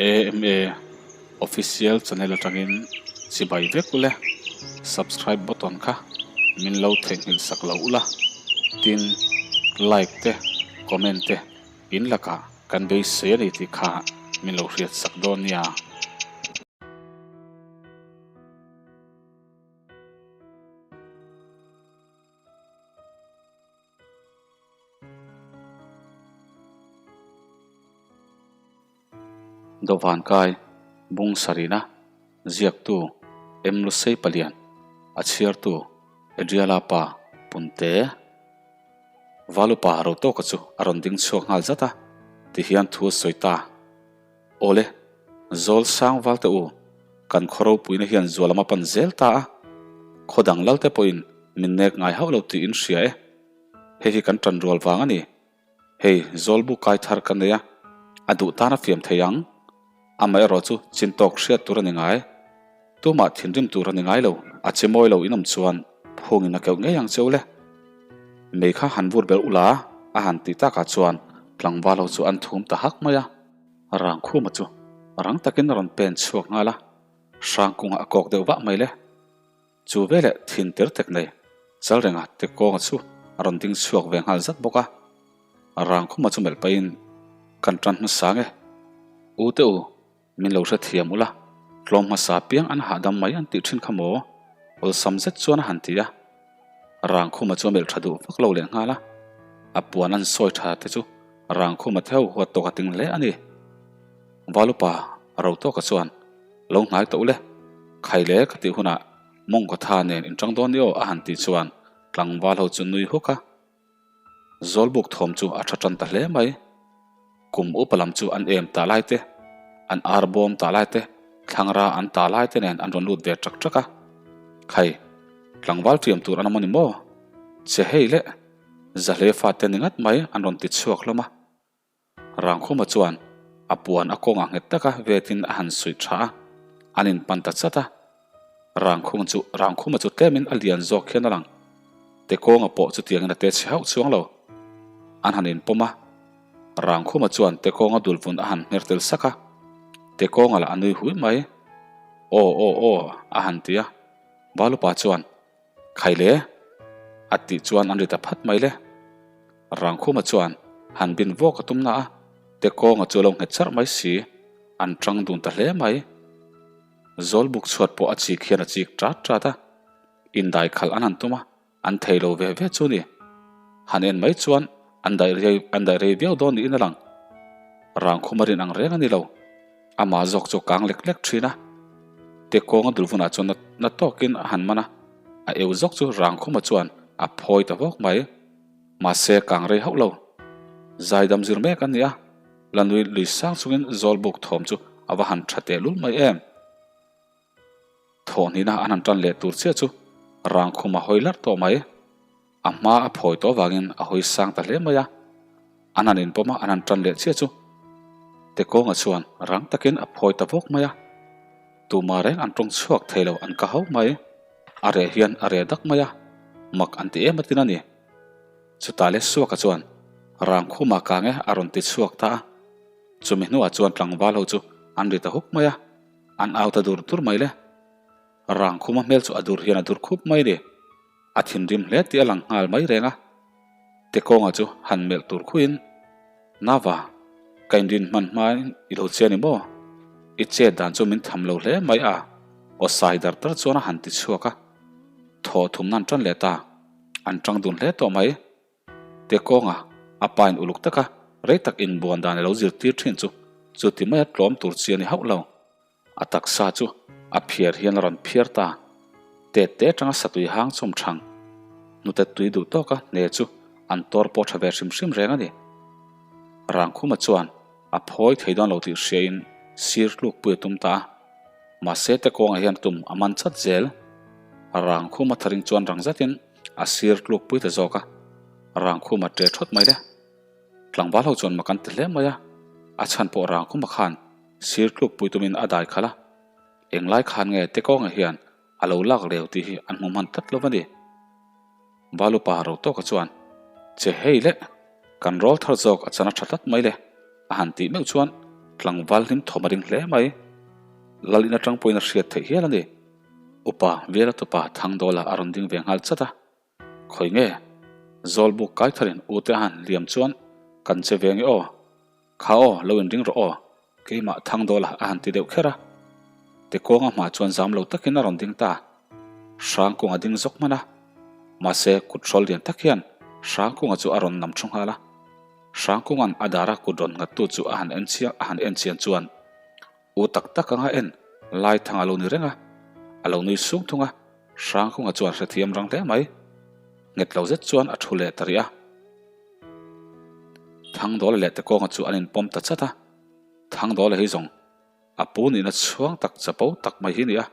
AMA Official channel atangin chibai vek ule subscribe button kha min lo theihnghilh sak lo ula tin like te comment te in lakah kan beisei a ni tih kha min lo hriat sak dawn nia. Dawhvan kai bung sarina ziaktu M Lusei Palian a chhiartu Adriala pa Punte Valupa ro tawka chu a rawn ding chhuak nghal zat a tihian thu a sawi ta. Awle, Zawl sang val te u, kan khaw ropuina hian zualam a pan zel ta a, khaw dang lal te pawhin min nek ngai hauh lo tih in hria e. Hei hi kan tan rual vang a ni. Hei, Zawl bu kai thar ka nei a, a duh tan a fiam thei ang. Amaherawh chu chin tawk hriat tur a ni ngai. Tumah thinrim tur a ni ngai lo, a che mawi lo in awm chuan phungin a keuh ngei ang che u le. Mei kha han vur belh ula a han tih takah chuan tlangval ho chu an thum ta hak mai a. Rangkhuma chu rang takin a rawn pen chhuak nghal a, Hrangkunga a kawk deuh vah mai le. Chu veleh thin tir tek nei Chalrenga te kawnga chu a rawn ding chhuak ve nghal zat bawk a. Rangkhuma chu melh pahin, Kan tan hmasa nge? U te u, min lo hrethiam ula, tlawm hmasa piang an hahdam mai an tih thin kha maw? Awlsam zet chuan a han ti a. Rangkhuma chu a melh tha duh vak lo leh nghal a, a puan an sawi tha te chu Rangkhuma theu huat tawk a ting hle a ni. Valupa ro tawka chuan, Lo hnai tawh ule, khai le ka tih hunah mawngkaw tha nen in tang dawn ni aw a han tih chuan tlangval ho chu nui huk a. Zawlbuk thawm chu a tha tan ta hle mai. Kum upa lam chu an em ta lai te, an ar bawm ta lai te, thlangra an ta lai te nen an rawn lut ve trak trak a. Khai, tlangval ṭiam tur an awm a ni maw? Che hei le, Zahle fate ni ngat mai an rawn ti chhuak hlawm a. Rangkhuma chuan a puan a kawngah nghet taka vetin a han suih tha a, an inpan ta chat a. Rangkhung chu Rangkhuma chu tlemin a lian zawk hian a lang. Tekawnga pawh chutiangin a te chhe hauh chuang lo. An han inpawm a, Rangkhuma chuan Tekawnga dulvun a han hmer tel sak a. Tekawnga lah a nui hui mai. Aw aw aw a han ti a. Valupa chuan Khai le! A tih chuan an ri ta phat mai le. Rangkhuma chuan han bin vawk a tum na a, Tekawnga chu a lo nghet charh mai si, an tang dun ta hle mai. Zawlbuk chhuat pawh a chik hian a chik tat tat a, indai khalh an han tum a, an thei lo ve ve chu ni. Han en mai chuan an daih rei an daih rei viau dawn niin a lang. Rangkhuma rin ang reng a ni lo. Amah zawk chu a kang lek lek thin a, Tekawnga dulvunah chuan na tawkin a han man a, a eu zawk chu Rangkhuma chuan a phawi ta vawk mai. Mahse kang rei hauh lo. Zaidam zir mek a ni a, la nui lui sang chungin Zawlbuk thawm chu a va han tha tehlul mai em. Thawhhnihna an han tan leh tur chiah chu Rangkhum a hawi larh tawh mai. A hma a phawi tawh avangin a hawi sang ta hle mai a. An han inpawm a, an han tan leh chiah chu Tekawnga chuan rang takin a phawi ta vawk mai a. Tumah reng an tawng chhuak thei lo an ka hauh mai. A reh hian a reh dak mai a, mak an ti em atin a ni. Chutah leh Suaka chuan Rangkhuma kang e a rawn ti chhuak ta a. Chumi hnuah chuan tlangval ho chu an ri ta huk mai a. An au ta dur dur mai le. Rangkhuma hmel chu a dur hian a dur khup mai ni. A thinrim hle tih a lang nghal mai reng a. Tekawnga chu han melh tur khuin, Nava, ka inrin hman hmain i lo che a ni maw? I chet dan chu min tham lo hle mai a, aw sai dar dar chuan a han ti chhuak a. Thaw thumna an tan leh ta. An tang dun hle tawh mai. Tekawnga a pa in uluk taka rei tak inbuan dan a lo zirtir thin chu chuti maia tlawm tur chi a ni hauh lo. A taksa chu a phiar hian a rawn phiar ta. Tet te atanga satui hang chawm thang hnute tui duh tawka hne chu an tawr pawh tha ve hrim hrim reng a ni. Rangkhuma chuan a phawi thei dawn lo tih hriain sir tlukpui a tum ta a. Mahse Tekawnga hian tum a man chat zel. Rangkhuma tharing chuan rang zetin a sir tlukpui ta zawk a, Rangkhuma ṭe ṭhawt mai le. Tlangval ho chuan mak an ti hle mai a, a chhan pawh Rangkhuma khan sir tlukpui tumin a dai khalh a. Englai khan nge Tekawnga hian a lo lak reu tih hi an hmu hman tlat lo a ni. Valupa ro tawka chuan, Che hei le, kan rawl thar zawk a chan a tha tlat mai le, a han tih meuh chuan. Tlangval hlim thawm a ring hle mai. Lal in atang pawhin a hriat theih hial a ni. Upa Vela tupa Thangdawla a rawn ding ve nghal chat a. Khawi nge? Zawlbuk Kaitharin u te a han liam chuan kan che ve nge aw? Kha aw, lo inring rawh aw, keimah Thangdawla a han ti deuh kher a. Tekawnga hma chuan zam lo takin a rawn ding ta. Hrangkunga ding zawk hman a. Mahse, kut hrawl lian tak hian Hrangkunga chu a rawn nam thu nghal a. Hrangkunga'n a dara kut rawn nghattu chu a han en chiang a han en chian chuan u tak tak anga en Laithang a lo ni reng a, a lo nui sung thung a, Hrangkunga chuan hrethiam rang hle mai. Nghet lo zet chuan a thu leh ta rih a. Thangdawla leh Tekawnga chu an inpawm ta chat a, Thangdawla hi zawng a pu nihna chhuang tak chapo tak mai hi nia.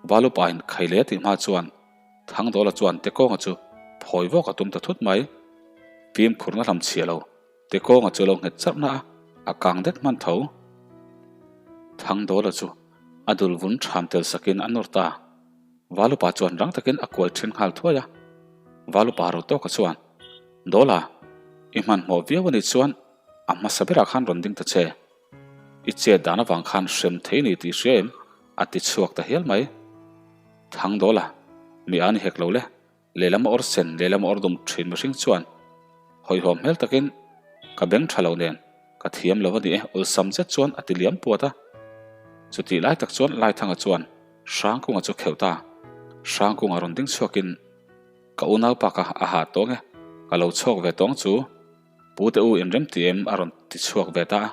Valupain Khaile tih hma chuan Thangdawla chuan Tekawnga chu phawi vawk a tum ta thut mai. Fimkhurna hlam chhia lo Tekawnga chu lo nghet charh na a, a kang det hman tho. Thangdawla chu a dul vun tham tel sakin a nawr ta. Valupa chuan rang takin a kuai then nghal thuai a. Valupa ro tawka chuan, Dawla, i hmanhmawh viau a nih chuan a hmasa berah khan rawn ding ta che. I chet dan avang khan hrem thei ni tih hria em? a ti chhuak ta hial mai. Thangdawla, mi a ni hek lo le, lehlam a awr sen, lehlam a awr dum thin mihring chuan hawihhawm hmel takin ka beng tha lo nen ka thiam lo a ni e awlsam zet chuan a ti liam puat a. Chutih lai tak chuan Laithanga chuan Hrangkunga chu kheuh ta. Hrangkunga rawn ding chhuakin ka unaupa kha a hah tawng e, ka lo chhuak ve tawng chu. Pu te u inrem ti em a rawn ti chhuak ve ta a.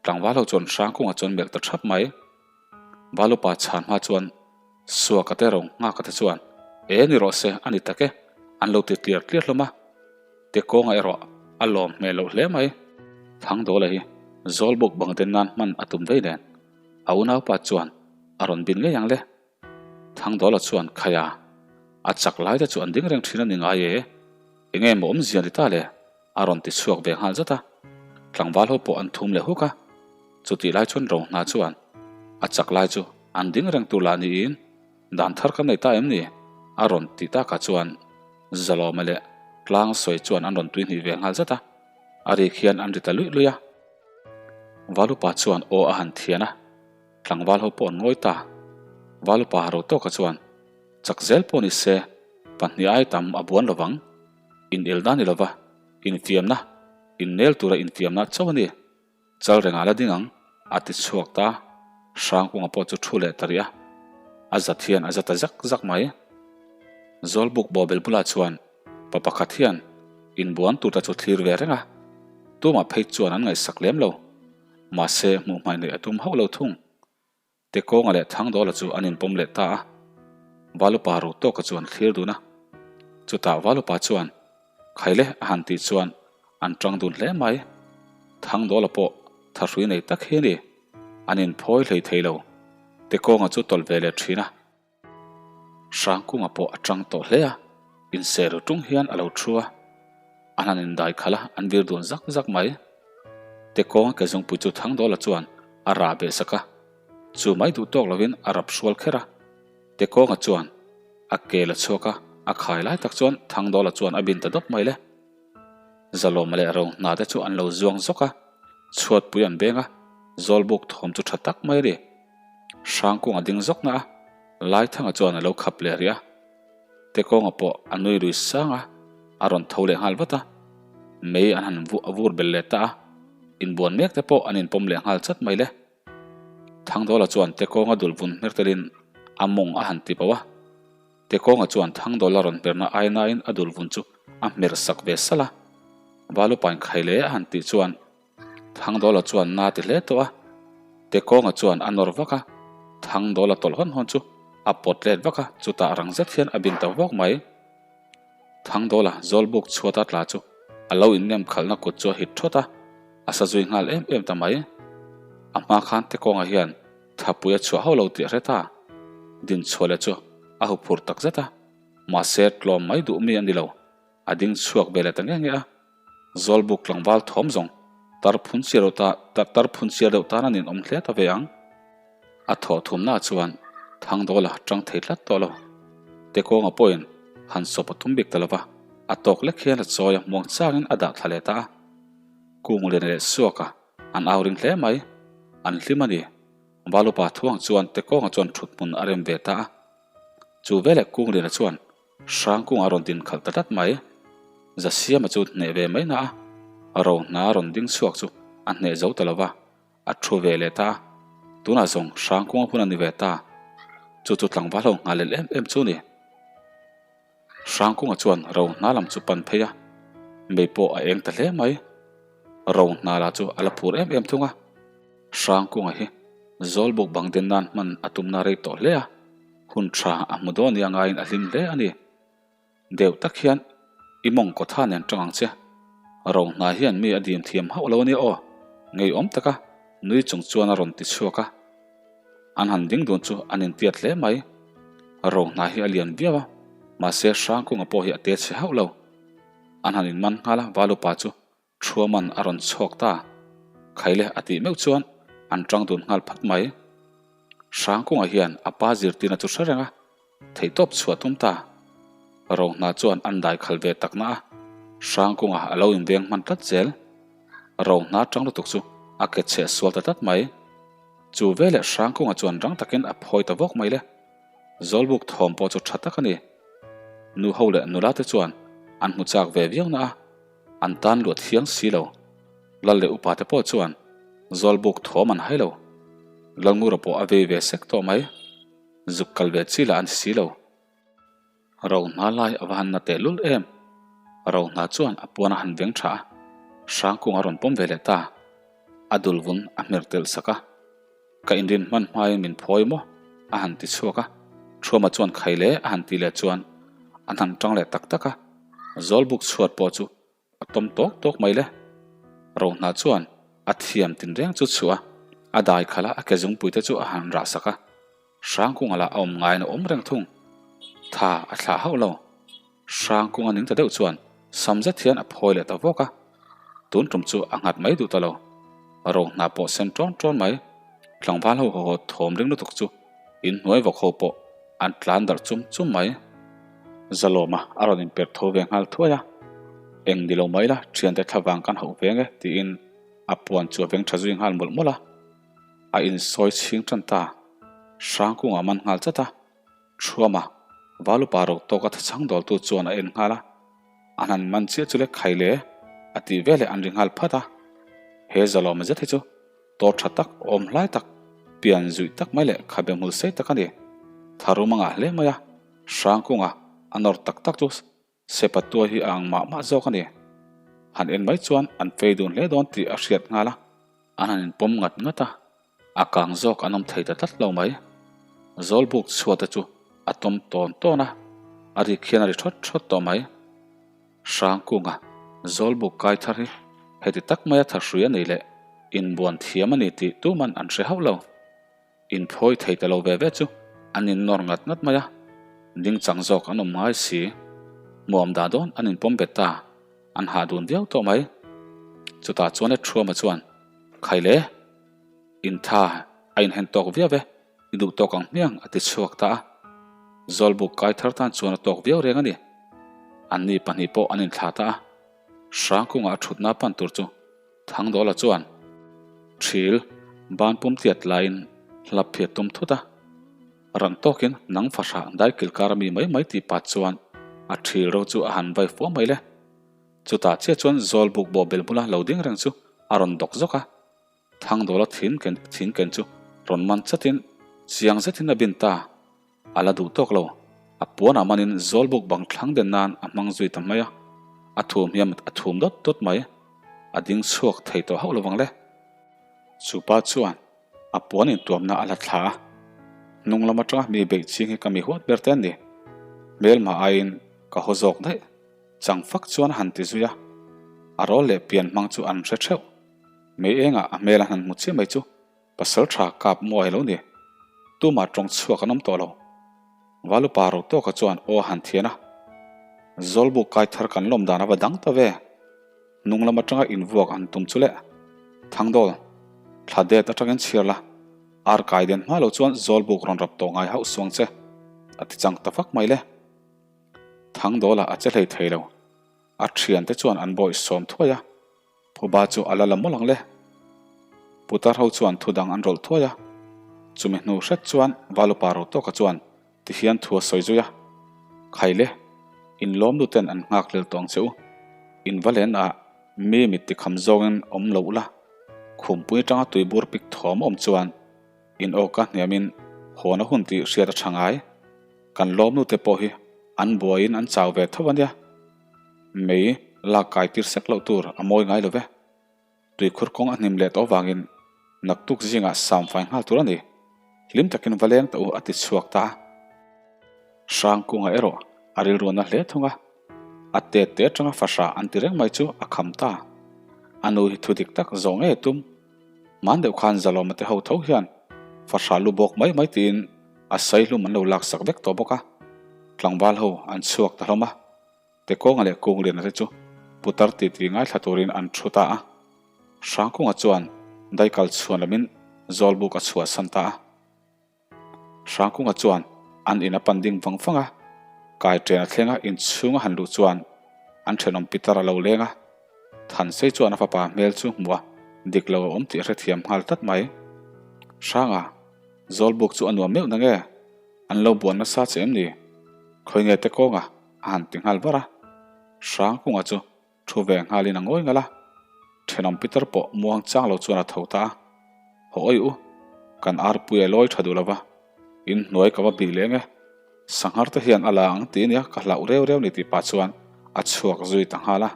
Tlangval ho chuan Hrangkunga chuan melh ta thap mai. Valupa chhan hma chuan Suaka te ro nghaka te chuan E ni rawh se a ni tak e an lo ti tliar tliar hlawm a. Te kawnga erawh a lawm hmel loh hle mai. Thangdawla hi Zawlbuk bang den nan hman a tum vei nen a unaupa chuan a rawn bin ngei ang le. Thangdawla chuan Khaia, a chak lai te chu an ding reng thin a ni ngai e, enge maw awmzia ni ta le? a rawn ti chhuak ve nghal zat a. Tlangval ho pawh an thum leh huk a, chutih lai chuan Rohna chuan a chak lai chu an ding reng tur lah niin dan thar kan nei ta em ni? a rawn ti takah chuan Zalawma leh Tlang sawi chuan an rawn tuihnih ve nghal zat a, a rik hian an ri ta luih luih a. Valupa chuan aw a han thian a. Tlangval ho pawh an ngawi ta. Valupa ro tawka chuan, Chak zel pawh ni se, pahnih ai tam a buan lovang. Inelna ni lova, infiamna, innel tura infiamna chauh a ni. Chal rengah la ding ang, a ti chhuak ta. Hrangkunga pawh chu thu leh ta rih a. A zat hian a za ta zak zak mai. Zawlbuk bawbel bulah chuan pa pakhat hian inbuan tur ta chu thlir ve reng a. Tumah phei chuan an ngaihsak lem lo. Mahse, hmuh hmai neih a tum hauh lo thung. Tekawnga leh Thangdawla chu an inpawm leh ta a, Valupa ro tawka chu an thlir dun a. Chutah Valupa chuan, Khaile a han tih chuan an tang dun hle mai. Thangdawla pawh thahrui nei tak hi a ni, an inphawi hlei thei lo. Tekawnga chu tawlh ve leh thin a. Hrangkunga pawh a tang tawh hle a, inseh ru tung hian a lo thu a, an han indai khalh a, an vir dun zak zak mai. Tekawnga ke zungpui chu Thangdawla chuan a rah beh sak a, chu mai duh tawk lovin a rap hrual kher a. Tekawnga chuan a ke la chhuak a, a khai lai tak chuan Thangdawla chuan a bin ta dawp mai le. Zalawma leh ro hna te chu an lo zuang zawk a, chhuatpui an beng a, zawlbuk thawm chu tha tak mai a ni. Hrangkung a ding zawk na a, Laithanga chuan a lo khap leh rih a. Tekawnga pawh a nui lui sang a, a rawn tho leh nghal vat a. Mei an han vur bel leh ta a, inbuan mek te pawh an inpawm leh nghal chat mai le. Thangdawla chuan Tekawnga dul vun hmer telin a mawng a han ti pauh a. Tekawnga chuan Thangdawla rawn hmerna ainain a dul vun chu a hmer sak ve salh a. Valupain khaile a han tih chuan Thangdawla chuan na ti hle tawh a, Tekawnga chuan a nawr vak a, Thangdawla tawlh hawn hawn chu a pawt let vak a, chutah rang zet hian a bin ta vawk mai. Thangdawla zawlbuk chhuata tla chu a lo innem khalhna kut chu a hit thawt a, a sa zui nghal em em ta mai. A hma khan Tekawnga hian thapui a chhuah hauh lo tih a hre ta. Dinchhuah leh chu a huphurh tak zet a, mahse tlawm mai duh mi a ni lo. A ding chhuak ve leh ta nge nge a, Zawlbuk tlangval thawm zawng tar phun chiar deuh ta tar phun chiar deuh tan a ninawm hle ta ve ang. A thawh thumnaah chuan Thangdawla tang thei tlat tawh lo. Tekawnga pawhin han sawp a tum bik ta lo va, a tawk lek hian a chawi a hmuang changin a dah thla leh ta a. Kungliana leh Suaka. An au ring hle mai. An hlim a ni. Valupa thuang chuan Tekawnga chuan thut hmun a rem ve ta a. Chu veleh Kungliana chuan Hrangkunga a rawn din khalh ta tlat mai. Zasiama chu hneh ve mai na a, Rohna rawn ding chhuak chu a hneh zo ta lo va. A thu ve leh ta a, tunah zawng Hrangkunga hun a ni ve ta. Chu chu tlangval ho nghah lel em em chu ni. Hrangkunga chuan ro hna lam chu pan phei a, mei pawh a eng ta hle mai. Ro hna lah chu a la phur em em thung a. Hrangkunga hi Zawlbuk bang den nan hman a tumna rei tawh hle a, hun tha a hmu dawn nia ngaiin a hlim hle a ni. Deuh tak hian i mawng kawtha nen tang ang che. Ro hna hian mi a dim thiam hauh lo a nia aw, ngeiawm taka nui chung chuan a rawn ti chhuak a. An han ding dun chu an intiat hle mai. Ro hna hi a lian viau a, mahse Hrangkunga pawh hi a te chhe hauh lo. An han inman nghal a, Valupa chu Thuaman a rawn chhuak ta. Khaile a tih meuh chuan an tang dun nghal phat mai. Hrangkunga hian a pa zirtirna chu hre reng a, theihtawp chhuah tum ta. Rohna chuan an dai khal ve tak na a, Hrangkunga a lo inveng hman tlat zel. Rohna tang lutuk chu a ke cheh sual ta tlat mai. Chu veleh Hrangkunga chuan rang takin a phawi ta vawk mai le. Zawlbuk thawm pawh chu tha tak a ni. Nu ho leh nula te chuan an hmu chak ve viau na a. An tan luat thiang si lo. Lal leh upa te pawh chuan Zawlbuk thawm an hai lo. Lalngura pawh a vei ve sek tawh mai. Zuk kal ve chi lah a ni si lo. Ro hna lai a va han na teh lul em. Ro hna chuan a puan a han veng tha a, Hrangkung a rawn pawm ve leh ta. A dul vun a hmer telh sak a. Ka inrin hman hmain min phawi maw? a han ti chhuak a. Thuama chuan khai le a han ti leh chuan an han tang leh tak tak a. Zawlbuk chhuat pawh chu a tawm tawk tawk mai le. Rohna chuan a thiam tinreng chu chhuah a, a dai khalh a, a ke zungpui te chu a han rah sak a. Hrangkunga lah a awm ngaiin a awm reng thung. Tha a thlah hauh lo. Hrangkunga ning ta deuh chuan sam zet hian a phawi leh ta vawk a. Tun tum chu a nghat mai duh ta lo. Rohna pawh sen ṭawn ṭawn mai. Tlangval ho haw thawm ring lutuk chu inhnuai vawk ho pawh an tlan darh chum chum mai. Zalawma a rawn inperh tho ve nghal thuai a, Eng ni lo mai la, thiante thla vang kan hauh veng e, tiin a puan chu a veng tha zui nghal mawlh mawlh a. A insawi chhing tan ta. Hrangkungah a man nghal chat a, Thuama, Valupa ro tawka thachhang dawltu chuan a en nghal a, an han man chiah chu le khai le, a tih veleh an ri nghal phat a. He zalawma zet hi chu Tawr tha tak, awm hlai tak, pian zuih tak mai leh khabe hmul sei tak a ni. Tharum a ngah hle mai a, Hrangkunga a nawr tak tak chu Sepatua hi a ang mah mah zawk a ni. Han en mai chuan an fei dun hle dawn tih a hriat nghal a, an han inpawm ngat ngat a, a kang zawk an awm thei ta tlat lo mai. Zawlbuk chhuate chu a tawm tawn tawn a, a rik hian a ri thawt thawt tawh mai. Hrangkunga Zawlbuk kai thar hi heti tak maia thahrui a nei leh inbuan thiam a ni tih tuman an hre hauh lo. Inphawi thei ta lo ve ve chu an innawr ngat ngat mai a, dingchang zawk an awm ngai si. Hmuam dah dawn an inpawm bet ta, an hah dun viau tawh mai. Chutah chuan e Thuama chuan, Khaile, intha a inhen tawk viau e, I duh tawk ang hmiang a ti chhuak ta a. Zawlbuk kai thar tan chuan a tawk viau reng a ni. Anni pahnih pawh an inthla ta a. Hrangkungah a thutna pan tur chu Thangdawla chuan thil ban pum tiat laiin hlap phiat tum thut a. Rang tawkin nang fahrah daikil kar ami mai mai tih pat chuan a thil ro chu a han vai fua mai le. Chutah chiah chuan Zawlbuk bawhbel bula lo ding reng chu a rawn dawk zawk a. Thangdawla thin ken thin ken chu rawn man chatin chiang zetin a bin ta. A la duh tawk lo. A puanah manin Zawlbuk bang thlang den nan a hmang zui ta mai a. A thum hian a thum dawt dawt mai. A ding chhuak thei tawh hauh lovang le. Chu pa chuan a puan intuamna a la thla a. Hnung lam atanga mi beih ching hi ka mi huat ber te an ni. Hmelma aiin ka haw zawk daih. Chang fak chuan a han ti zui a. A rawl leh pian hmang chu an hre theuh. Mei engah a hmel a hnan hmu chiah mai chu pasal tha kap muai lo ni. Tumah tawng chhuak an awm tawh lo. Valupa ro tawka chuan aw a han thian a. Zawlbuk kai thar kan lawm dan a va dang ta ve. Hnung lam atanga invuak an tum chu le. Thangdawl, thla det atangin chhiar la. Ar kai den hma lo chuan zawlbuk rawn rap tawh ngai hauh suang che. A ti chang ta vak mai le. Thangdawla a che hlei thei lo. A thiante chuan an bawih sawm thuai a. Phuba chu a la la mawlh ang le. Putar ho chuan thu dang an rawlh thuai a, chumi hnu hret chuan Valupa Rotawka chuan ti hian thu a sawi zui a, Khaile, in lawm nu ten an nghak hlel tawh ang che u. In va len ah mi mit ti kham zawngin awm lo ula, khumpui atanga tuibur pik thawm a awm chuan in awka hniamin hawn a hun tih hriat a tha ngai. Kan lawm nu te pawh hi an buaiin an chau ve tho a nia. Mei lak kai tir sek loh tur a mawi ngai lo ve. Tuikhur kawng a hnim leh tawh avangin naktuk zingah sam fai nghal tur a ni. Hlim takin va leng ta u a ti chhuak ta a. Hrangkunga erawh a rilru na hle thung a, a tet te atanga fahrah an ti reng mai chu a kham ta. A nu hi thu dik tak zawh ngei a tum. Hman deuh khan Zalawma te ho tho hian fahrah lu bawk mai mai tiin a saihlum an lo laksak vek tawh bawk a. Tlangval ho an chhuak ta hlawm a. Tekawnga leh Kungliana te chu putar titi ngaithla turin an thu ta a. Hrangkunga chuan daikal chhuan lamin Zawlbuk a chhuahsan ta a. Hrangkunga chuan an in a pan ding vang vang a, kaiṭen a thleng a inchhung a han luh chuan an ṭhenawm pitar a lo leng a. Thansei chuan a fapa hmel chu hmuh a dik lo a awm tih a hrethiam nghal tlat mai. Hranga, Zawlbuk chu a nuam meuh na nge? An lo buan nasa che em ni? Khawi nge Tekawnga? a han ti nghal var a, Hrangkunga chu thu ve nghalin a ngawi ngal a, thenawm Peter pawh muang chang lo chuan a tho ta a, Haw awi u, kan arpui a lawi tha duh lo va, in hnuai ka va bih leh nge, sanghar te hian a la ang ti nia ka hlauh reu reu ni tih pah chuan a chhuak zui ta nghal a.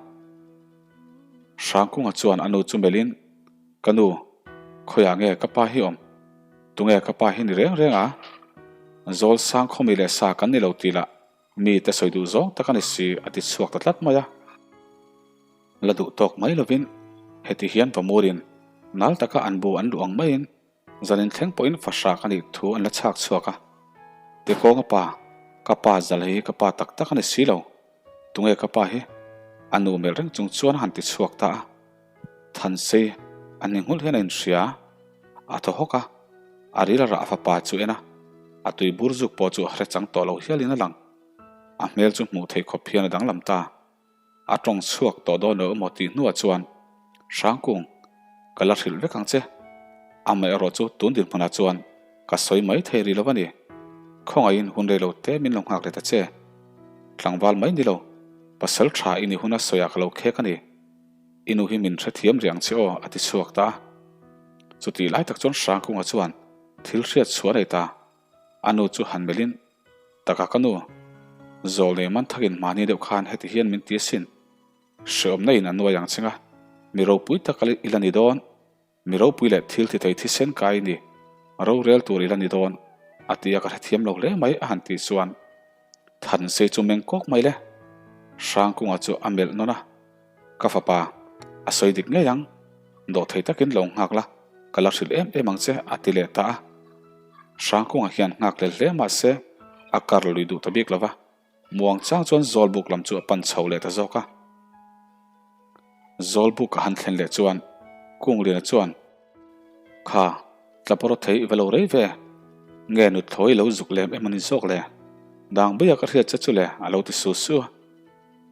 Hrangkunga chuan a nu chu melhin, Ka nu, khawiah nge ka pa hi awm? Tunge ka pa hi ni reng reng a? Zawl sang khawmi leh sa kan ni lo tih lah Mi te sawi duh zawng tak a ni si a ti chhuak ta tlat mai a. La duh tawk mai lovin heti hian Vamurin nal taka an bu an luh ang maiin zanin thleng pawhin fahrah ka nih thu an la chhak chhuak a. Tekawnga pa, ka pa zal hi ka pa tak tak a ni si lo. Tunge ka pa hi? A nu melh reng chung chuan a han ti chhuak ta a. Thansei a ni nghulh hian a inhria a thaw hawk a, a ril a rah fapa chu en a, a tui bur zuk pawh chu a hre chang tawh lo hialin a lang. A hmel chu hmuh theih khawp hian a danglam ta. A tawng chhuak tawh dawn lo emaw tih hnuah chuan, Hrangkung, ka la hrilh vek ang che. Amaherawh chu tun dinhmunah chuan ka sawi mai thei rih lo a ni. Khawngaihin hun rei lo te min lo nghak leh ta che. Tlangval mai ni lo, pasal tha i ni huna sawiah ka lo khek a ni. I nu hi min hrethiam rih ang che aw, a ti chhuak ta a. Chutih lai tak chuan Hrangkunga chuan thil hriat chhuah a nei ta. A nu chu han melhin, Taka ka nu, zawl nei man thakin mahni deuh khan heti hian min ti asin. Hreawmna in a nuai ang cheng a, mi ropui tak i la ni dawn. Mi ropui leh thil ti thei thisen kai i ni, rorel tur i la ni dawn, a ti a ka hrethiam lo hle mai a han tih chuan Thansei chu meng kawk mai le. Hrangkunga chu a melh nawn a, Ka fapa, a sawi dik ngei ang, dawhthei takin lo nghak la, ka la hrilh em em ang che a ti leh ta a. Hrangkunga hian nghak lel hle mah se a kar lui duh ta bik lo va. Muang chang chuan Zawlbuk lam chu a pan chho leh ta zawk a. Zawlbuk a han thlen leh chuan Kungliana chuan, Kha, tlapawr thei i va lo rei ve. Nge nuthlawi lo zuk lem em a ni zawk le? Dang buia ka hriat che chu le a lo ti su su a.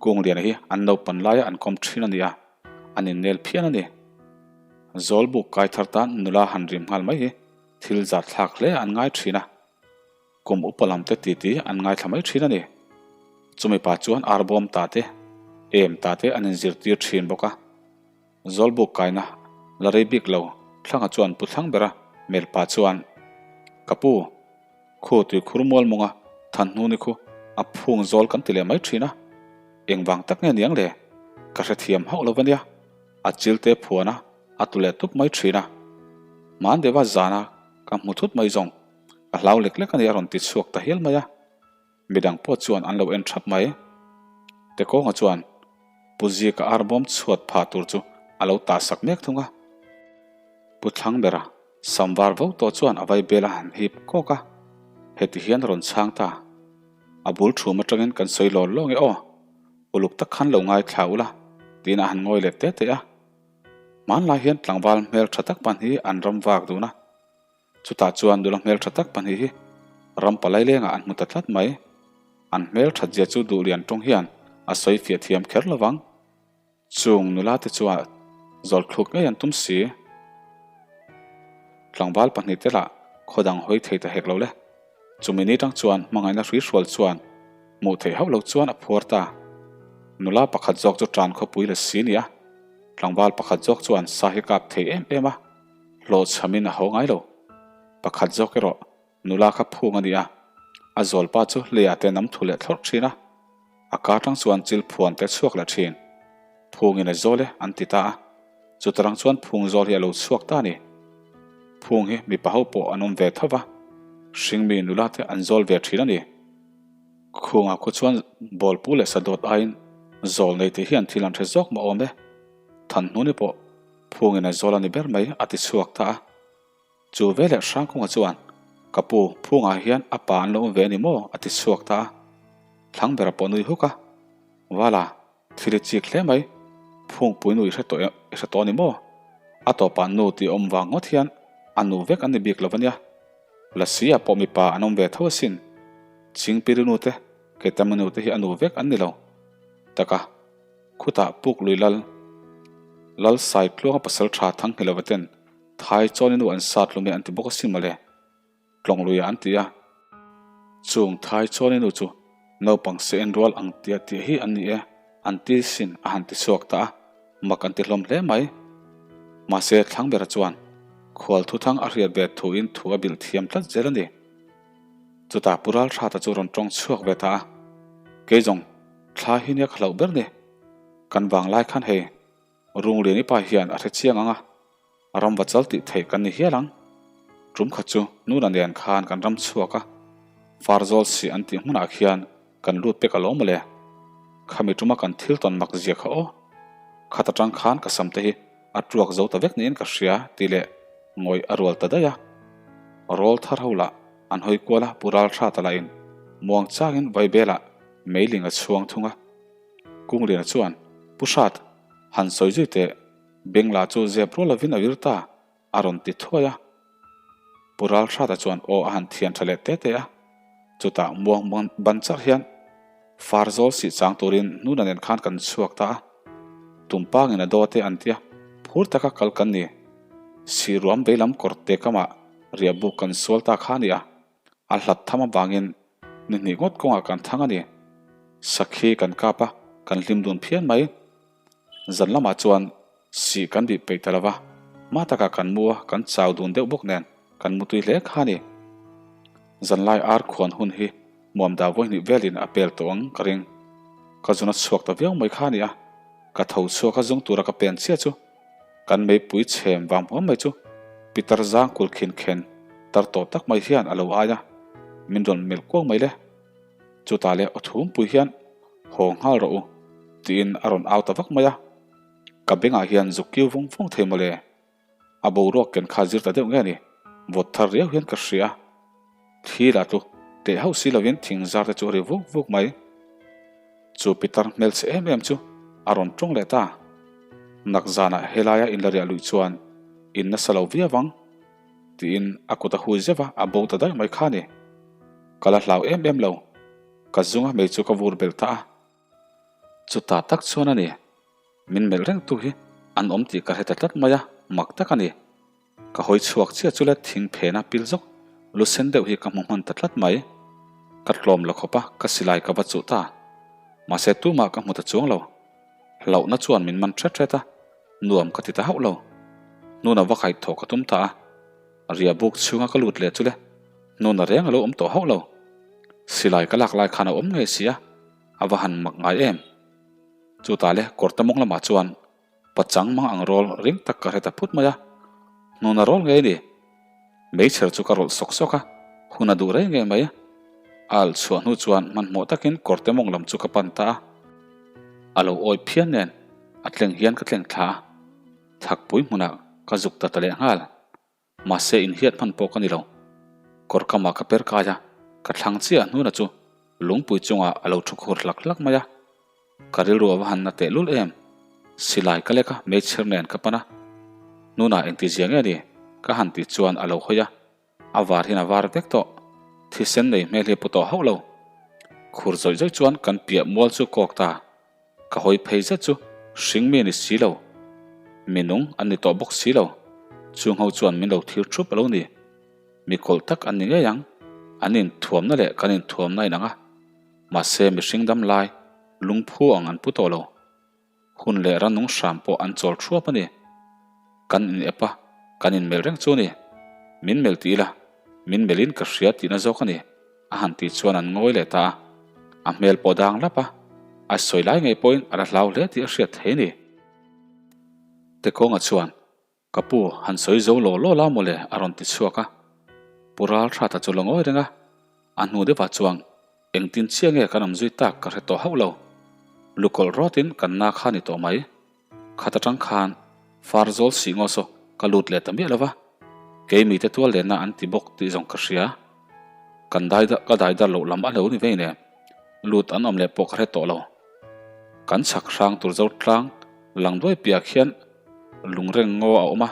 Kungliana hi an naupan laia an kawm thin a ni a, an innel phian a ni. Zawlbuk kai thar tan nula han rim nghal mai hi thil zahthlak hle an ngai thin a. Kum upa lam te titi an ngaithla mai thin a ni. Chumi pa chuan arbawm ta te, em ta te an inzirtir thin bawk a. Zawlbuk kaina la rei bik lo Thlanga chuan Pu Thlangbera hmel pa chuan, Ka pu, khu tuikhur mual mawnga Thanhnuni khu a phung zawl kan ti leh mai thin a, engvang tak nge niang le? Ka hrethiam hauh lo va nia, a chil te phuan a, a tlu leh tup mai thin a. Hmandeva zana ka hmu thut mai zawng. A hlau lek lek a ni a rawn ti chhuak ta hial mai a, midang pawh chuan an lo en thap mai. Tekawnga chuan Pu Zika arbawm chhuat phah tur chu a lo tah sak mek thung a. Pu Thlangbera sam var vo tawh chuan a vai bel a han hip kawk a, heti hian a rawn chhang ta. A bul thum atangin kan sawi lawl lawng e aw, uluk tak khan lo ngaithla ula tiin a han ngawi leh te te a. Hmanlai hian tlangval hmel tha tak pahnih an ram vak dun a. Chutah chuan nula hmel tha tak pahnih hi ram palai lengah an hmu ta tlat mai. An hmel that zia chu duhlian tawng hian a sawi fiah thiam kher lo vang. Chung nula te chuan zawlthluk ngei an tum si. Tlangval pahnihte lah khaw dang hawi thei ta hek lo le. Chumi ni tang chuan hmangaihna hruihrual chuan hmuh theih hauh lo chuan a phuar ta. Nula pakhat zawk chu tan khawpui la si nia. Tlangval pakhat zawk chuan sa hi kap thei em em a, hlawhchhamin a ho ngai lo. Pakhat zawk erawh nula kha phung a ni a, a zawlpa chu leiah te nam thu leh thlawrh thin a. A ka tang chuan chil phuan te chhuak leh thin. Phungin a zawl e an ti ta a. Chutarang chuan phung zawl hi a lo chhuak ta a ni. Phung hi mipa ho pawh an awm ve tho va, hringmi nula te an zawl ve thin a ni. Khungah khu chuan bawlpu leh sadawt aiin zawl nei te hian thil an hre zawk mah awm e. Thanhnuni pawh phungin a zawl a ni ber mai a ti chhuak ta a. Chu veleh Hrangkunga chuan, Ka pu, Phungah hian a pa an lo awm ve a ni maw? a ti chhuak ta a. Thlangbera pawh nui huk a, Vala, thil i chik hle mai, Phungpui nu i hre tawh i hre tawh a ni maw? A tawpah nu tih awm vang ngawt hian a nu vek an ni bik lo a nia. Lasi ah pawh mipa an awm ve tho asin. Chingpiri nu te, Keitama nu te hi a nu vek an ni lo. Taka, khutah Puklui Lal, Lal Saitluanga pasal tha Thanghilova ten Thai chuan i nu an sat lum e an ti bawk asin mawle, Tlawngluia an ti a. Chung Thai chuan i nu chu naupang se en rual ang tia tih hi an ni e, an ti sin a han ti chhuak ta a, mak an ti hlawm hle mai. Mahse Thlangbera chuan khual thuthang a hriat ve thuin thu a bilh thiam tlat zel a ni. Chutah Pu Ralhrata chu rawn tawng chhuak ve ta a, Kei zawng thla hi nia ka hlauh ber ni, kan vanglai khan hei Rungliani pa hian a hre chiang ang a, ram va chal tih theih kan ni hial ang. Tum khat chu Nuna nen khan kan ram chhuak a, Farzawl sih an tih hmunah khian kan lut pek alawm mawle. Khami tuma kan thil tawn mak zia kha aw. Khat atang khan ka sam te hi a tuak zo ta vek niin ka hria tih leh ngawih a rual ta daih a. Rawl thar ho lah an hawi kual a, Pu Ralhrata lahin muang changin Vaibelah meiling a chhuang thung a. Kungliana chuan, Pu Hrat, han sawi zui teh, Bengla chu zep rual lovin a vir ta, a rawn ti thuai a. Pu Ralhrata chuan aw a han thian tha leh te te a. Chutah muang ban charh hian Farzawl sih chang turin Nuna nen khan kan chhuak ta a. Tumpangin a daw te an tia, phur taka kal kan ni. Sihruam veilam kawr te kamah riahbuk kan sual ta kha a ni a. A hlat tham avangin ni hnih ngawt kawngah kan thang a ni. Sakhi kan kap a, kan hlim dun phian mai. Zan lamah chuan sih kan bih peih ta lo va, hma takah kan mu a, kan chau dun deuh bawk nen kan mu tui hle kha a ni. Zanlai ar khuan hun hi muamda vawihnih velin a pel tawh ang ka ring. Ka zun a chhuak ta viau mai kha a ni a, ka tho chhuak a zung tura ka pen chiah chu Kan meipui chhem vang huam mai chu Peter zang kul khin khen tar tawh tak mai hian a lo ai a, min rawn melh kuau mai le. Chutah leh aw thumpui hian haw nghal rawh u tiin a rawn au ta vak mai a, ka bengah hian zuk kiu vawng vawng thei mawle. A boruak ken kha zir ta deuh nge ni, vawt thar riau hian ka hria a. Thli lah chu teh hauh si lovin thing zar te chu a ri vuk vuk mai. Chu pitar hmelchhe em em chu a rawn tawng leh ta. Nak zanah helaia inla riah luih chuan in nasa lo viau ang tiin a kut a hui zeuh a, a bo ta daih mai kha a ni. Ka la hlau em em lo, ka zunga mei chu ka vur belh ta a. Chutah tak chuan a ni, min melh reng tu hi an awm tih ka hre ta tlat mai a, mak tak a ni. Ka hawi chhuak chiah chu le thing phena pil zawk lu sen deuh hi ka hmu hman ta tlat mai. Ka tlawm la khawp a, ka silai ka va chuh ta. Mahse tumah ka hmu ta chuang lo. Hlauhna chuan min man hret hret a, nuam ka ti ta hauh lo. Hnuna va kaih thawh ka tum ta a, riah buk chhunga ka lut leh chu le hnuna reng a lo awm tawh hauh lo. Silai ka lak lai khan a awm ngei si a, a va han mak ngai em. Chutah le kawrte mawng lamah chuan Pachang mang ang rawl ring tak ka hre ta phut mai a, hnuna rawl ngei a ni. Meichher chu ka rawlh sawk sawk a, hun a duh rei ngei mai. A alh chhuah hnu chuan hmanhmawh takin kawrte mawng lam chu ka pan ta a. A lo awi phian nen a tleng hian ka tleng thla a, thakpui hmunah ka zuk ta ta leh nghal. Mahse inhiat hman pawh ka ni lo. Kawr kamah ka per kai a, ka thlang chiah hnuna chu lungpui chungah a lo thu khur hlak hlak mai a. Ka rilru a va han na tehlul em? Silai ka lek a, meichher nen ka pan a. Hnunah engtizia nge ni? Ka han tih chuan a lo hawi a, a var hian a var vek tawh. Thisen nei hmel hi a pu tawh hauh lo. Khur zawih zawih chuan kan piah mual chu kawk ta. Ka hawi phei zet chu hring mi a ni si lo, mi nung an ni tawh bawk si lo. Chung ho chuan min lo thlir thup a lo ni. Mi kawlh tak an ni ngei ang. An inthuamna leh kan inthuamna a inang a. Mahse mihring dam lai lungphu ang an pu tawh lo. Hun leh ranung hram pawh an chawl thuap a ni. Kan in ep a, kan in melh reng chu a ni. Min melh ti ila, min melhin ka hria tihna zawk a ni, a han tih chuan an ngawi leh ta a. A hmel pawh dang lap a, a sawi lai ngei pawhin a la hlau hle tih a hriat thei a ni. Tekawnga chuan Ka pu, han sawi zo law law la mawle a rawn ti chhuak a. Pu Ralhrata chu la ngawi reng a, a hnu deuhah chuan engtin chiah nge kan awm zui tak ka hre tawh hauh lo. Lukawlh rawtin kan na kha ni tawh mai. Khat atang khan far zawl sih ngaw saw ka lut leh ta miah lo va, kei mite tual lenna an ti bawk tih zawng ka hria. Kan dai ka dai dar loh lam a lo ni vei nen lut an awm leh pawh ka hre tawh lo. Kan chhak hrang tur zo tlang lang duai piah khian Lungreng ngaw a awm a,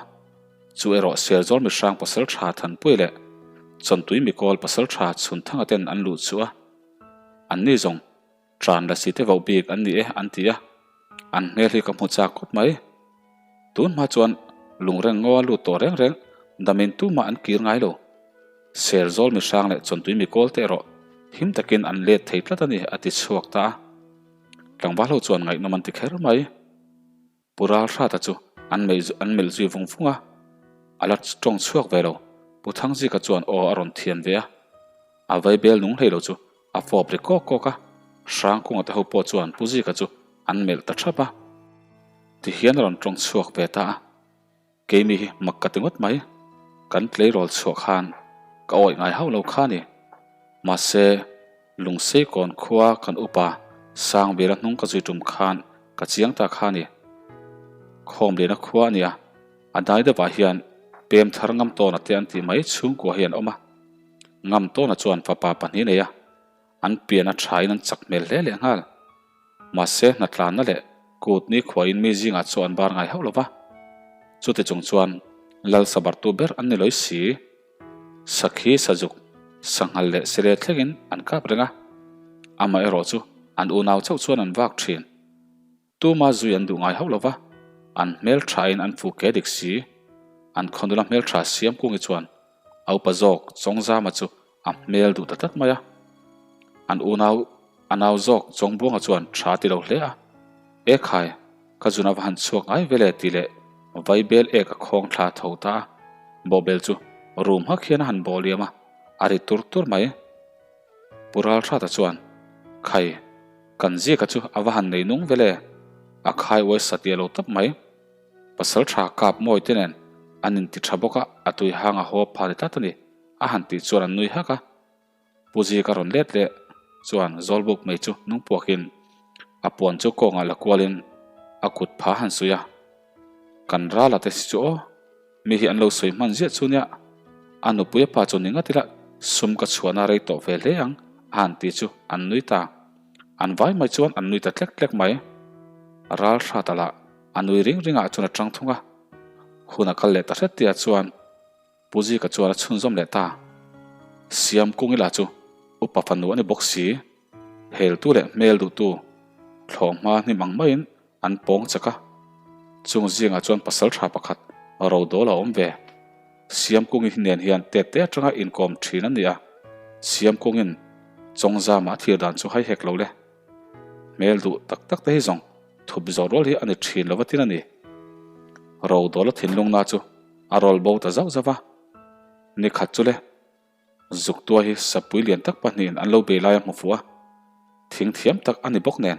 chu erawh Serzawl mihrang pasal tha Thanpui leh Chawntui mikawl pasal tha Chhunthanga ten an luh chu a, an ni zawng Tran lasi te voh bik an ni e an ti a, an hmel hi ka hmu chak khawp mai. Tun hma chuan Lungreng ngaw a lut tawh reng reng damin tumah an kir ngai lo. Serzawl mihrang leh Chawntui mikawl te erawh him takin an let thei tlat a ni a ti chhuak ta a. Tlangval ho chuan ngaihnawm an ti kher mai. Pu Ralhrata chu an mei an melh zui vung vung a, a la tawng chhuak ve lo. Pu Thangzika chuan aw a rawn thian ve a, a vaibel nung hlei lo chu a fawp ri kawk kawk a, Hrangkunga te ho pawh chuan Pu Zika chu an melh ta thap a. Tihian a rawn tawng chhuak ve ta a. Keimi hi mak ka ti ngawt mai. Kan tleirawl chhuah khan ka awih ngai hauh lo kha ni. Mahse, Lungseikawn khua kan upa Sangbira hnung ka zui tum khan ka chiang ta kha ni. Khawmliana khua a nia, a dai deuhah hian pem thar ngam tawna te an tih mai chhungkua hi an awm a. Ngam tawna chuan fapa pahnih nei a, An pian a thain an chak hmel hle leh nghal. Mahse, hnatlanna leh kut ni khuain mi zingah chu an bar ngai hauh lo va. Chuti chung chuan Lal sabartu ber an ni lawi si. Sakhi, sazuk, sanghal leh sele thlengin an kap reng a. Amaherawh chu an unau chauh chuan an vak thin. Tuma zui an duh ngai hauh lo va, an hmelthain an fu ke dik si. An khawnula hmeltha Siamkungi chuan a upa zawk Chawngzama chu a hmel duh ta tlat mai a. An unau a nau zawk Chawngbuanga chuan tha ti lo hle a, E khai, ka zun a va han chhuak ngai ve le tih leh vaibel ek a khawng thla tho ta a. Bawhbel chu rum hak hian a han bawh liam a, a ri tur tur mai. Pu Ralhrata chuan, Khai, kan ziaka chu a va han nei nung vel e, a khai uai satliah lo tawp mai. Pasal tha kap mawi te nen an inti tha bawk a, a tui hang a haw pha ni tlat a ni, a han tih chuan an nui hak a. Pu Zika rawn let leh chuan Zawlbuk mai chu nung puakin a puan chu kawngah la kualin a kut pha han suih a, Kan rala te si chu aw. Mi hi an lo sawi hman ziah chu nia, a nupui a pa chu ni ngat ila sum ka chhuahna rei tawh ve hle ang a han ti chu an nui ta. An vai mai chuan an nui ta tlek tlek mai. Ral hrat a lah a nui ring ringah chuan a tang thung a. Hun a kal leh ta hret tihah chuan Pu Zika chuan a chhunzawm leh ta. Siam kung ila chu upa fanu a ni bawk si. Heltu leh hmel duhtu thlawh hma hnim ang maiin An pawng chak a, chung zingah chuan pasal tha pakhat Rodawl a awm ve. Siamkungi hi nen hian tet te atanga inkawm thin a ni a, Siamkungin Chawngzama a thlir dan chu hai hek lo le. Hmel duh tak tak te hi zawng thup zawh rual hi a ni thin lo va tin a ni. Rodawla thinlungna chu a rawl bo ta zauh zauh va, Ni khat chu le. Zuktua hi sapui lian tak pahnihin an lo bei lai a hmu fuh a, thing thiam tak a ni bawk nen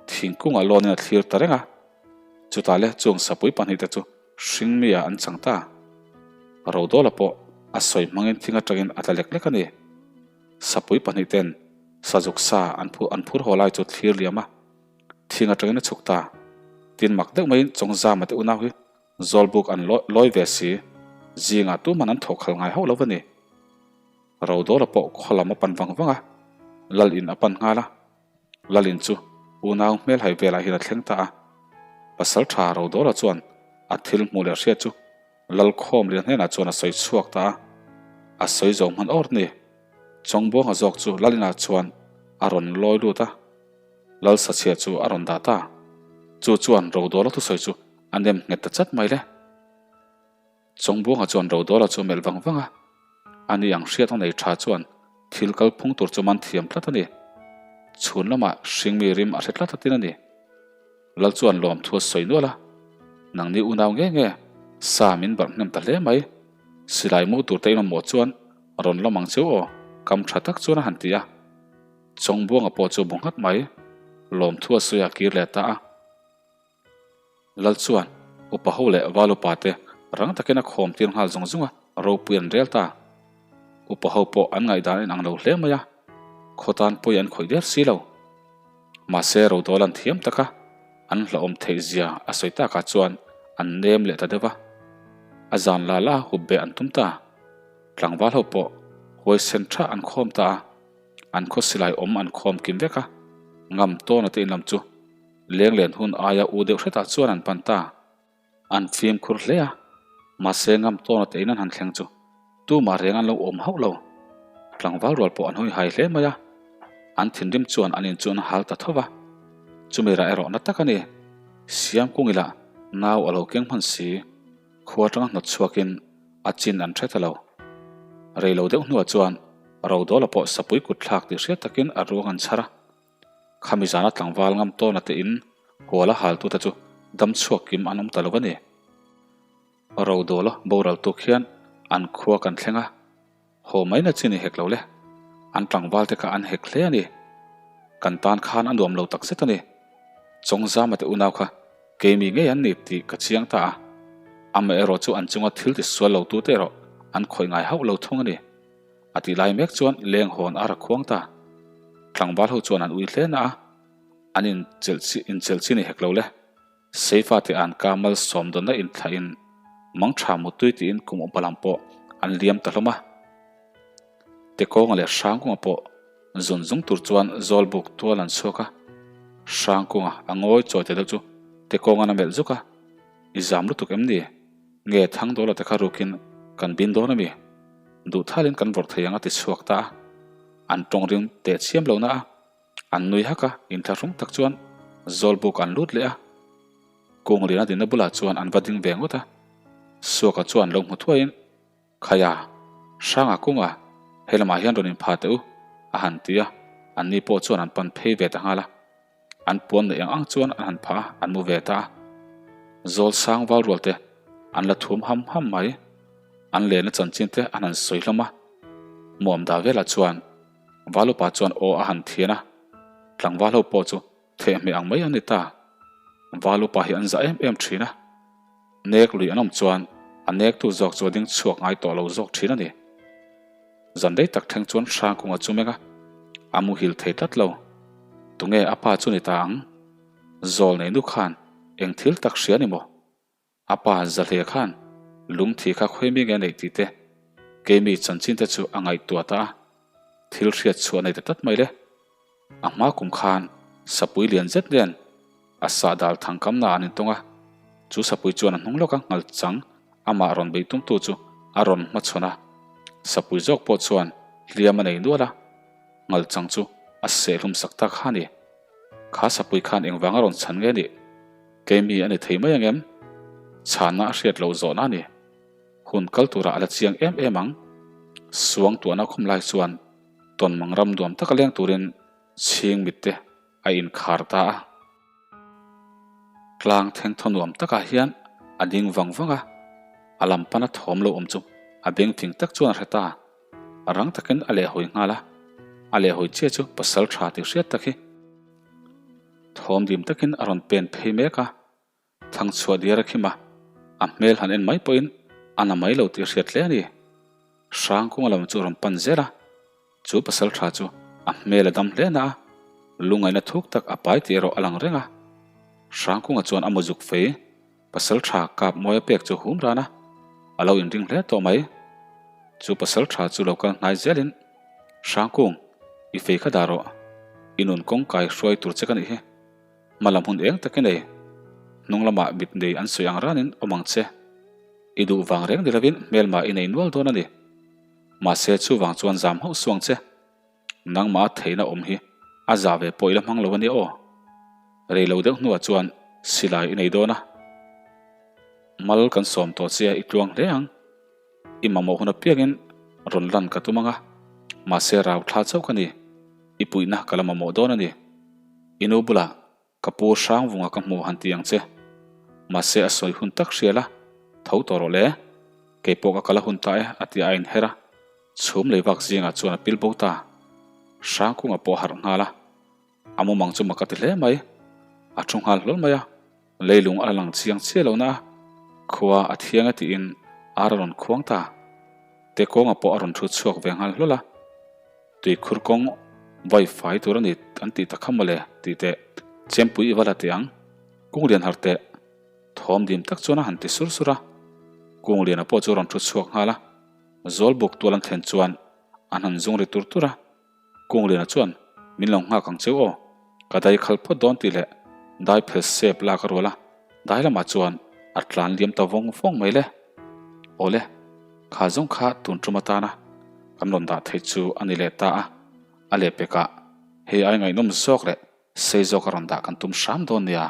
thingkungah lawnin a thlir ta reng a. Chutah le chung sapui pahnihte chu hring mi ah an chang ta. Rodawla pawh a sawi hmangin thing atangin a tla lek lek a ni. Sapui pahnihten sazuk sa an phur an phur haw lai chu thlir liam a, thing atangin a chhuk ta. Tin mak deuh maiin Chawngzama te unau hi Zawlbuk an lawi ve si, zingah tuman an thawk khal ngai hauh lo va ni. Rodawla pawh khaw lam a pan vang vang a, Lal in a pan nghal a. Lal in chu unau hmelhai velah hian a thleng ta a. Pasal tha Rodawla chuan a thil hmuh leh hriat chu Lalkhawm lian hnenah chuan a sawi chhuak ta a. A sawi zo hman awr ni. Chawngbuanga zawk chu Lal inah chuan a rawn lawi lut a. Lal sachhia chu a rawn dah ta. Chu chuan Rodawla thusawi chu a nem nghet ta chat mai le. Chawngbuanga chuan Rodawla chu a melh vang vang a, ani ang hriat a nei tha chuan thil kal phung tur chu man thiam tlat a ni. Chhun lamah hringmi rim a hre tlat atin a ni. Lal chuan lawmthu a sawi nual a, Nangni unau nge nge, sa min barh hnem ta hle mai. Silai mu tur te in awm maw chuan rawn lawm ang cheu aw, kam tha tak chuan a han ti a. Chawngbuanga pawh chu bu nghat mai, lawmthu a sawi a kir leh ta a. Lal chuan upa ho leh val upa te rang takin a khawm tir nghal zung zung a, ropui an rel ta. Upa ho pawh an ngaihdan a inang lo hle mai a, khaw tan pawi an khawih der si lo. Mahse Rodawl an thiam tak a, an hlauhawm theih zia a sawi takah chuan an nem leh ta deuh a. A zan la la hup beh an tum ta. Tlangval ho pawh huaisen tha an khawm ta a, an khaw silai awm an khawm kim vek a, ngam tawna te inlam chu Lenglen hun aia u deuh hretah chuan an pan ta. An fimkhur hle a, mahse ngam tawna te in an han thleng chu tumah reng an lo awm hauh lo. Tlangval rual pawh an hawi hai hle mai a, an thinrim chuan an in chu an hal ta tho va. Chumi rah erawh na tak a ni. Siamkung ila nau a lo keng hman si, khua atanga hnawt chhuakin a chin an hre ta lo. Rei lo deuh hnuah chuan Rodawla pawh sapui kut thlak tih hriat takin a ruang an chhar a. Khami zana tlangval ngam tawna te in hual a haltute chu dam chhuak kim an awm ta lo a ni. Rodawla boral tuk hian an khua kan thleng a, haw mai na chi ni hek lo le. An tlangval te kha an hek hle a ni. Kan tan khan a nuam lo tak zet a ni. Chawngzama te unau kha keimi ngei an ni tih ka chiang ta a. Amaherawh chu an chunga thil ti sual lo tute erawh an khawih ngai hauh lo thung a ni. A tih lai mek chuan leng hawn a ra khuang ta. Tlangval ho chuan an ui hle na a, an inchelh chi ni hek lo le. Seifa te an ka malsawm dawnna inthlah in mang tha mutui tiin kum upa lam pawh an liam ta hlawm a. Tekawnga leh Hrangkunga pawh zun zung tur chuan Zawlbuk tual an chhuak a. Hrangkunga a ngawi chawi ta deuh chu Tekawnga'n a melh zuk a, I zam lutuk em ni? Nge Thangdawla te kha rukin kan bin dawn a mi? Duh thalin kan vawrh thei ang a ti chhuak ta a. An tawng ring teh chiam lo na a. An nui hak a, inthlahrung tak chuan Zawlbuk an lut leh a. Kungliana dinna bulah chuan an va ding ve ngawt a. Suaka chuan lo hmu thuaiin, Khaia, Hranga kunga, he lamah hian rawn inpha teh u, a han ti a. Anni pawh chuan an pan phei ve ta nghal a. An puan neih ang ang chuan an han phah a, an mu ve ta a. Zawl sang val rual te an la thum ham ham mai. An lehna chanchin te an han sawi hlawm a. Muam dah velah chuan val upa chuan aw a han thian a, tlangval ho pawh chu thehmeh ang mai an ni ta. Val upa hi an zah em em thin a. Nek lui an awm chuan a nektu zawk chu a ding chhuak ngai tawh lo zawk thin a ni. Zan rei tak thleng chuan Hrangkunga chu meng a, a muhil thei tlat lo. Tunge a pa chu ni ta ang? Zawl nei nu khan eng thil tak hria ni maw? A pa Zahle khan lungthi kha khawi mi nge neih tih te, keimi chanchin te chu a ngaihtuah ta a, thil hriat chhuah nei ta tlat mai le. A hma kum khan sapui lian zet nen a sah dal thang kamna an intawng a, chu sapui chuan a hnung lawka nghal chang amah rawn bei tumtu chu a rawn hmachhawn a, sapui zawk pawh chuan hliam a nei nual a, nghal chang chu a sehhlum sak ta kha a ni. Kha sapui khan engvanga rawn chhan nge nih? Keimi a ni thei mai ang em? Chhanna a hriat loh zawhna a ni. Hun kal turah a la chiang em em ang. Suang tuahna khum lai chuan Tawnmang ram nuam taka leng turin chhing mitte a inkhar ta a. Tlang thengthaw nuam takah hian a ding vang vang a, a lam pana thawm lo awm chu a beng fing tak chuan a hre ta. A rang takin a lehhawi nghal a, a lehhawi chiah chu pasal tha tih hriat tak hi thawm dim takin a rawn pen phei mek a. Thangchhuah diar a khim a, a hmel han en mai pawhin a na mai lo tih a hriat hle a ni. Hrangkunga lam chu a rawn pan zel a, chu pasal tha chu a hmel a dam hle na a, lungaihna thuk tak a pai tih erawh a lang reng a. Hrangkunga chuan a muzuk fei pasal tha kap mawi a pek chu a hum ran a, a lo inring hle tawh mai. Chu pasal tha chu lo kal hnai zelin, Hrangkung, i fei kha dah rawh, i nun kawng kai hruai tur che ka nih hi. Hma lam hun eng takin ei, hnung lamah mit nei an sawi ang ranin awm ang che. I duh vang reng ni lovin hmelma i nei nual dawn a ni. Mahse chuvang chuan zam hauh suang che. Nangmah a theihna awm hi a zah ve pawh i la hmang lo a nia aw. Rei lo deuh hnuah chuan silai i nei dawn a. Mal kan sawm tawh che a i tluang hle ang. I mamawh hun apiangin rawn lan ka tum ang a, mahse rau thla chauh ka ni. I puihna ka la mamawh dawn a ni. I nu bulah ka pu Hrangvunga ka hmu han ti ang che. Mahse a sawi hun tak hria la, tho tawh rawh le. Kei pawh ka kal a hun ta e a ti a inher a, chhum lei vak zingah chuan a pil bo ta. Hrangkunga pawh a harh nghal a. A mumang chu mak a ti hle mai. A thu nghal hlawl mai a, leilung a la lang chiang chiah lo na a, khua a thiang e tiin ar a rawn khuang ta. Te kawnga pawh a rawn thu chhuak ve nghal hlawl a, tuikhur kawng vai fai tur a ni an tih ta kha mawle tih teh chempui i va la teh ang, Kunglian har teh thawm dim tak chuan a han ti sur sur a, Kungliana pawh chu a rawn thu chhuak nghal a, Zawlbuk tual an thlen chuan an han zung ri tur tur a. Kungliana chuan, Min lo nghak ang cheu aw, ka dai khal phawt dawn tih leh dai phel sep lak a rual a, dai lamah chuan a tlan liam ta vawng vawng mai le. Awle, kha zawng kha tun tum atana kan rawn dah theih chu a ni leh ta a, a lehpekah hei ai ngaihnawm zawk leh sei zawk a rawn dah kan tum hram dawn nia.